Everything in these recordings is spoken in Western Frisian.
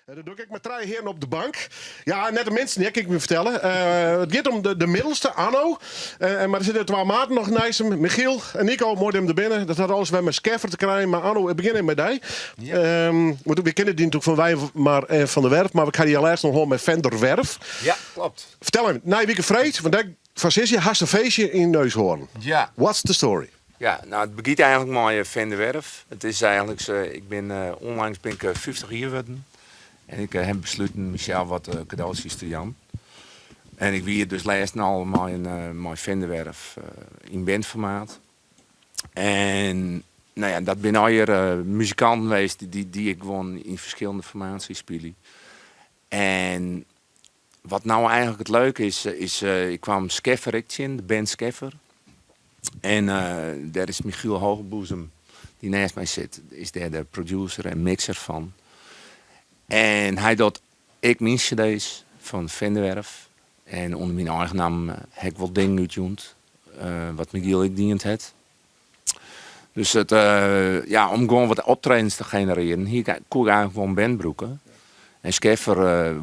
Dat doch ik mei trije hearen op de bank. Ja, net de minsten, hear, kin ik my fertelle. It giet om de middelste, Anno. Mar der sitte twa maten noch neist him, Michiel en Nico. Moai dat jim der binne. Dat hat alles wer mei Skeffer te krijen. Mar Anno, ik begjin even mei dy. Want we kenne dy natuerlik fan Weimar en Van der Werf, mar we ha dy lêst noch hân mei Venderwerf. Ja, klopt. Fertel even, nije wike freed, want dêr foar sis je, hast in feestje yn Neushoorn. Ja. What's the story? Ja, nou it begjint eigenlik mei Venderwerf. It is eigenlik, ik bin ûnlangs bin ik 50 jier wurden en ik ha besluten mysels wat kadootsjes te jaan. En ik wie dus lêsten al mei in mei Venderwerf yn bandformaat. En nou ja, dat binne allegear muzikanten west dy't ik gewoan yn ferskillende formaasjes spylje. En wat nou eigenlik it leuke is, is ik kwam Skeffer ek tsjin, de band Skeffer. En dêr is Michiel Hoogenboezem, dy't neist my sit, is dêr de producer en mixer fan. En hy docht ek myn cd's fan Venderwerf. En ûnder myn eigen namme ha ik wol dingen útjûn, wat Michiel ek dien hat. Dus it, ja, om gewoan wat optredens te generearjen, hie ik, koe ik eigenlik wol in band brûke. En Skeffer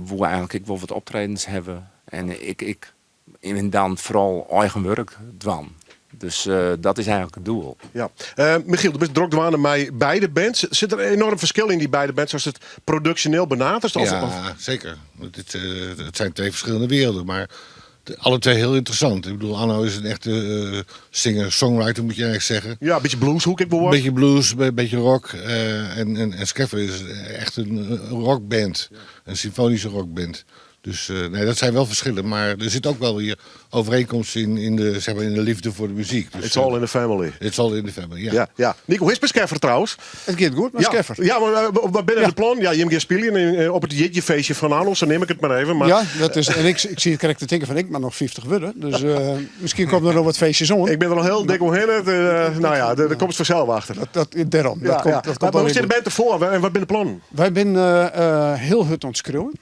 woe eigenlik ek wol wat optredens hawwe. En ik, ik en dan foaral eigen wurk dwaan. Dus dat is eigenlik it doel. Ja. Michiel, do bist drok dwaande mei beide bands. Sit der enoarm ferskil yn dy beide bands ast it produksjoneel benaderst? Of, Ja, zeker. Het zijn twee verschillende werelden, maar alle twee heel interessant. Ik bedoel, Anno is een echte singer-songwriter, moet je eigenlijk zeggen. Ja, een beetje blueshoek ik Een beetje blues, een beetje rock. En Skeffer is echt een rockband. Een symfonische rockband. Dus nee, dat zijn wel verschillen. Maar er zit ook wel weer overeenkomst in, zeg maar, in de liefde voor de muziek. Dus, It's all in the family. It's all in the family, ja. Ja. Nico, hoe is it mei Skeffer trouwens? It giet goed mei Skeffer. Ja, mar wat binne de plannen? Ja, jim gean spyljen op it jierdeifeestje fan Anno, sa neam ik it mar even. Mar... Ja, dat is, en ik siet krekt te tinken fan ik moat noch 50 wurde. Dus miskien komme der noch wat feestjes oan. Ik bin der al hiel dik omhinne. No ja, dêr komst fansels achter. Dat, dêrom. Dat komt, dat komt Mar hoe stiet de band derfoar en wat binne de plannen? Wy binne hiel hurd oan it skriuwen.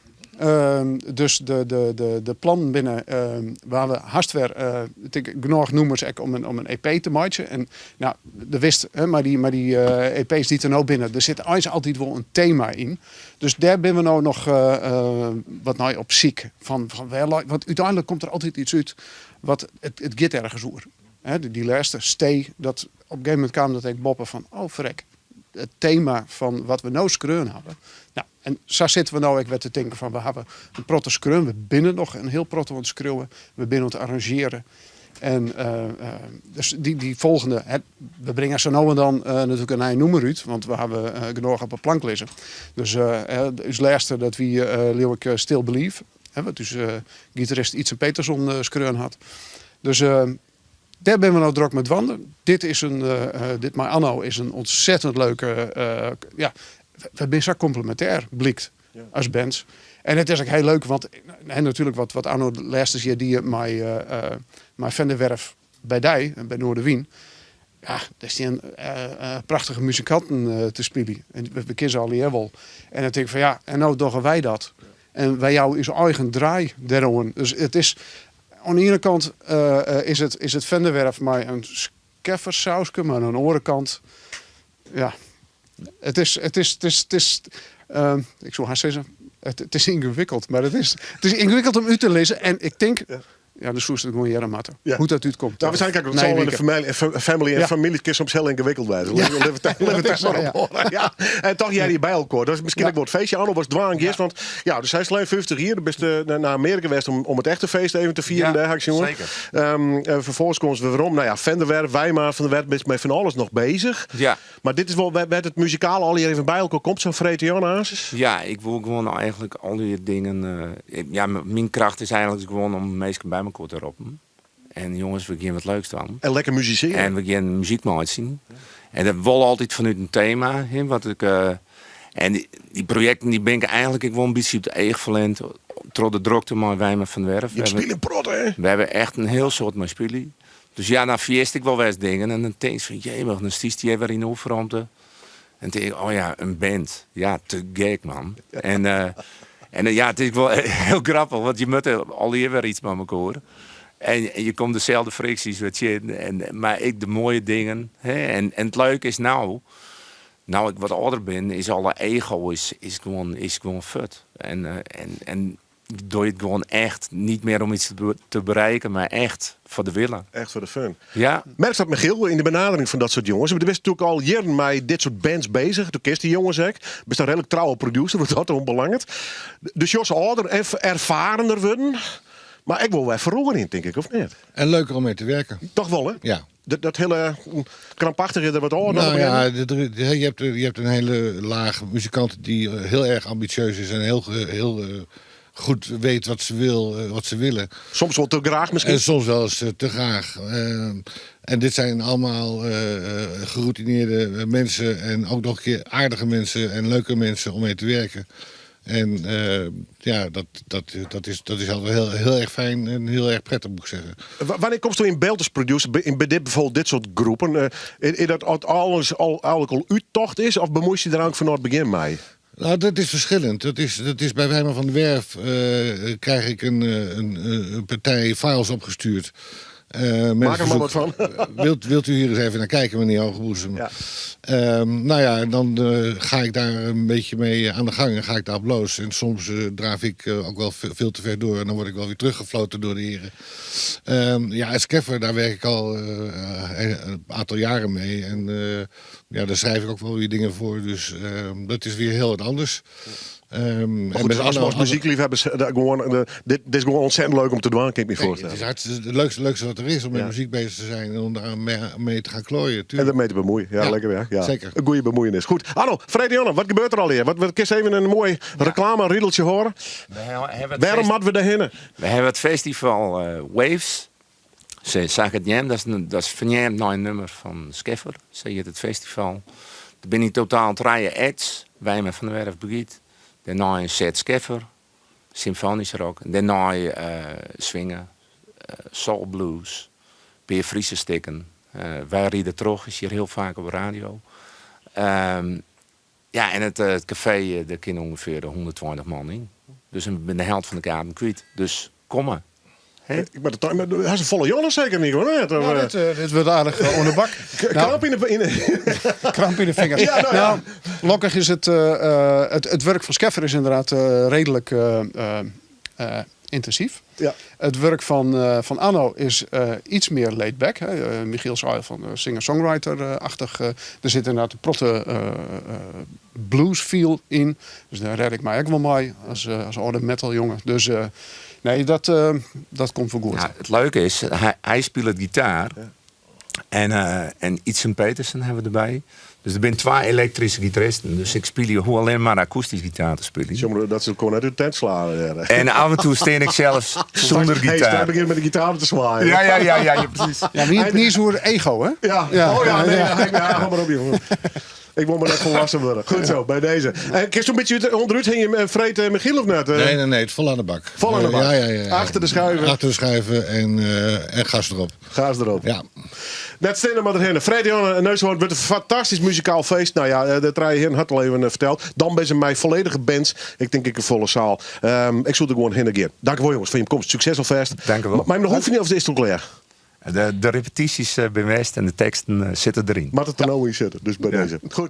Dus de plannen binne, we hawwe hast wer tink ik genôch nûmers ek om in EP te meitsjen. En no, do witst, mei dy EP's dy't der no binne, der sit eins altyd wol in tema yn. Dus dêr binne we no noch wat nei op syk. Fan wêr leit, want úteinlik komt der altyd iets út wat it giet ergens oer. Dy lêste, Stay, dat op in gegeven momint kaam dat ek boppe fan, oh frek, it tema fan wat we no skreaun hawwe. No, en sa sitte we no ek wer te tinken fan we hawwe in protte skreaun, we binne noch in hiel protte oan it skriuwen, we binne oan it arranzjearen. En dus dy folgjende, we bringe sa no en dan natuerlik in nij nûmer út, want we hawwe genôch op 'e plank lizzen. Dus ús lêste dat wie leau ik Still Believe, wat ús gitarist Ietsen Peterson skreaun hat. Dus dêr binne we no drok mei dwaande. Dit is in, dit mei Anno is in ontzettend leuke, ja, we binne sa komplemintêr, blykt, as band. En it is ek hiel leuk, want en natuerlik wat Anno de lêste jier die mei Van der Werf by dy, by Noardewyn. Ja, dêr stean prachtige muzikanten te spyljen. En we kenne se allegear wol. En dan tink ik fan ja, en no dogge wy dat. En wy jouwe ús eigen draai deroan. Dus it is, oan de iene kant is it Van der Werf mei in skeffersauske, mar oan de oare kant, ja, it is, ik soe hast sizze, it is yngewikkeld, mar it is yngewikkeld om út te lizzen. En ik tink, ja, dan soest it gewoan hearre moatte. Hoe't dat útkomt. Nou, waarskynlik ek it in de family en famylje kin soms hiel yngewikkeld wêze. Litte we mar op hâlde. Ja. En toch hearre je by elkoar. Dat is miskien ek wol it feestje. Anno was dwaan giest, want ja, dus hy is allinnich 50 jier. Do bist nei Amearika west om it echte feest even te fieren. Dêr ha ik sjoen. Zeker. Ferfolgens komme we werom. Nou ja, Venderwerf, Weimar van der Werf, bist mei fan alles noch beuzich. Mar dit is wol wêr't it muzikale allegear even by elkoar komt, sa'n freedtejûn aansens. Ja, ik wol gewoan eigenlik al dy dingen. Ja, myn kracht is eigenlik gewoan om minsken by elkoar te roppen. En jonges, we gean wat leuks dwaan. En lekker musisearje. En we gean muzyk meitsjen. En dat wol altyd fanút in tema. Hè, wat ik, en dy projekten dy bin ik eigenlik ek wol in bytsje út it each ferlern troch de drokte mei Weimar van der Werf. Je spylje in protte, hè? We hawwe echt in hiel soad mei spylje. Dus ja, dan ferjitst ik wol wer ris dingen en dan tinkst fan jemig, dan stiest hjir wer yn de oefenromte. En tink ik, oh ja, in band. Ja, te gek man. En ja, it is wol hiel grappich, want je moatte allegear wer iets mei elkoar. En je komme deselde friksjes wer tsjin, en, mar ek de moaie dingen. Hè? En it leuke is no, No ik wat âlder bin, is alle ego is, is gewoan, is gewoan fuort. En, en doe je it gewoan echt niet meer om iets te bereiken, mar echt foar de wille. Echt foar de fun. Ja. Merkst dat, Michiel, yn de benadering fan dat soart jonges? Do bist natuerlik al jierren mei dit soart bands bezich. Do kenst dy jonges ek. Bist in reedlik trouwe producer wat dat oanbelanget. Dus sjochst âlder en erfarener wurden. Mar ek wol wer feroarjen, tink ik, of net? En leuker om mee te werken. Toch wol, hè? Ja. Dat hele krampachtige der wat ôf. Nou ja, je hebt een hele laag muzikanten die heel erg ambitieus is en heel, heel goed weet wat ze, wil, wat ze willen. Soms wel te graach misschien. En soms wel eens te graag. En dit zijn allemaal geroutineerde mensen en ook nog een keer aardige mensen en leuke mensen om mee te werken. En ja, dat is altijd heel, heel erg fijn en heel erg prettig, moet ik zeggen. Wannear komsto yn byld as producer, yn dit bijvoorbeeld dit soort groepen? Is dat as alles al, eigenlijk al úttocht is, of bemuoist dy der ek fanôf it begjin mei? Nou, dat is verschillend. Dat is bij Wijma van der Werf krijg ik een partij files opgestuurd. Met Maak er maar verzoek, wat van. Wilt u hier eens even naar kijken, meneer Hoogenboezem? Ja. Nou ja, en dan ga ik daar een beetje mee aan de gang en ga ik daar op los. En soms draaf ik ook wel veel te ver door en dan word ik wel weer teruggefloten door de heren. Ja, en Skeffer, daar werk ik al een aantal jaren mee. En ja, daar schrijf ik ook wel weer dingen voor. Dus dat is weer heel wat anders. Maar en goed, met als Anno- als muzykleafhawwers, gewoan, dit is gewoan ontzettend leuk om te dwaan, kan ik me Nee, het voorstellen. is hartstikke het leukste wat er is om met muziek bezig te zijn en om daar mee te gaan klooien. En Tuurlijk. daarmee te bemoeien. Ja, Ja, lekker ja. Ja. zeker. Een goede bemoeienis. Goed. Anno, Fred Jonne, wat gebeurt er al hier? Wat kun je even een mooi reclame riedeltje horen? We hebben het Waarom moeten we daarheen? We hebben het festival Waves. Ze zag het jam, dat is verneemd naar een nummer van Skeffer. Ze heet het festival. Er zijn in totaal drie acts. Wijma van der Werf Brigitte. Daarna een set Skeffer. Symfonische rock. En daarna swingen. Soul blues. Peer Friese stikken. Wij rieden terug, is hier heel vaak op de radio. Ja, en het café, daar kunnen ongeveer de 120 man in. Dus ik ben de helft van de kaarten kwijt. Dus kom maar. Hè? Ik ben de maar hij is een volle jongen zeker niet hoor. Net, of, Nou, dit wordt aardig onder de bak. Nou, kramp in de kramp in de vingers. Ja, nou ja. Nou, lokkig is het werk van Skeffer is inderdaad redelijk intensief. Het werk van Anno is iets meer laid back. Hè. Michiel zei van singer-songwriter-achtig. Er zit inderdaad een protte blues feel in. Dus daar red ik mij ook wel mee als oude metal jongen. Dus nee, dat komt voor goed. Ja, het leuke is, hij speelt gitaar. En Ietsen Petersen hebben we erbij. Dus er zijn twee elektrische gitaristen. Dus ik speel hier hoe alleen maar akoestisch gitaar te spelen. Jongen, dat ze gewoon uit de tent slaan. Ja. En af en toe steen ik zelfs zonder Hey, gitaar. straks begint met de gitaar te zwaaien. Ja, precies. Ja, maar niet zo ego, hè? Ja. Ja. Oh ja, nee, Ja. ja, ja, ga maar op, jongen. Ik wil maar net volwassen worden. Goed zo, bij deze. En kun je zo'n beetje onderuit hing je Freed en Michiel of net? Nee, nee, nee, het vol aan de bak. Vol aan de bak. Ja. Achter de schuiven. Achter de schuiven en gas erop. Gas erop. Ja. Net stil maar erheen. Fred Jonne en Neushoorn wordt een fantastisch muzikaal feest. Nou ja, de trije heren had al even verteld. Dan ben ze mij volledige bands. Ik denk ik een volle zaal. Ik zoek er gewoon heen en keer. Dank u wel jongens voor je komst. Succes alvast. Dank u wel. Maar nog hoeft niet of het is het al klaar. De repetities bij West en de teksten zitten erin. Maar het er nou in zitten. Dus bij deze. Goed.